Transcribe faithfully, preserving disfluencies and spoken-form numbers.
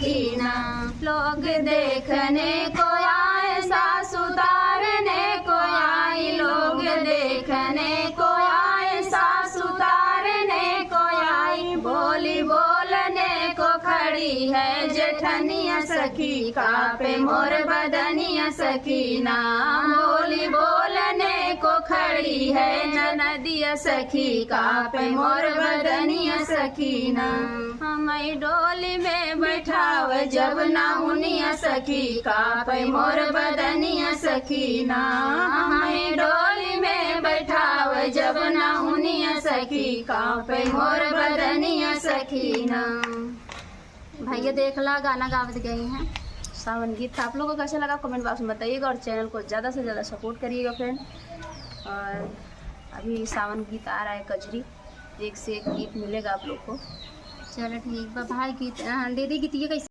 कीना। लोग देखने को आए, सास उतारने को आई, लोग देखने को आए, सास उतारने को आई। बोली बोलने को खड़ी है जेठनिया सखी, कापे मोर बदनिया सखी ना। बोली बोलने को खड़ी है ननदिया सखी, कापे मोर बदनिया सखी ना। हमें डोली में बैठाव जब नहुनिया सखी, कापे मोर बदनिया सखी ना। हमें डोली में बैठाव जब नहुनिया सखी, कापे मोर बदनिया सखी ना। भैया देखला, गाना गावत गई हैं। सावन गीत आप लोगों को कैसा लगा, कमेंट बॉक्स में बताइएगा और चैनल को ज़्यादा से ज़्यादा सपोर्ट करिएगा फ्रेंड। और अभी सावन गीत आ रहा है कजरी, एक से एक गीत मिलेगा आप लोग को। चलो ठीक बा भाई, गीत, हाँ, दीदी गीत ये कैसे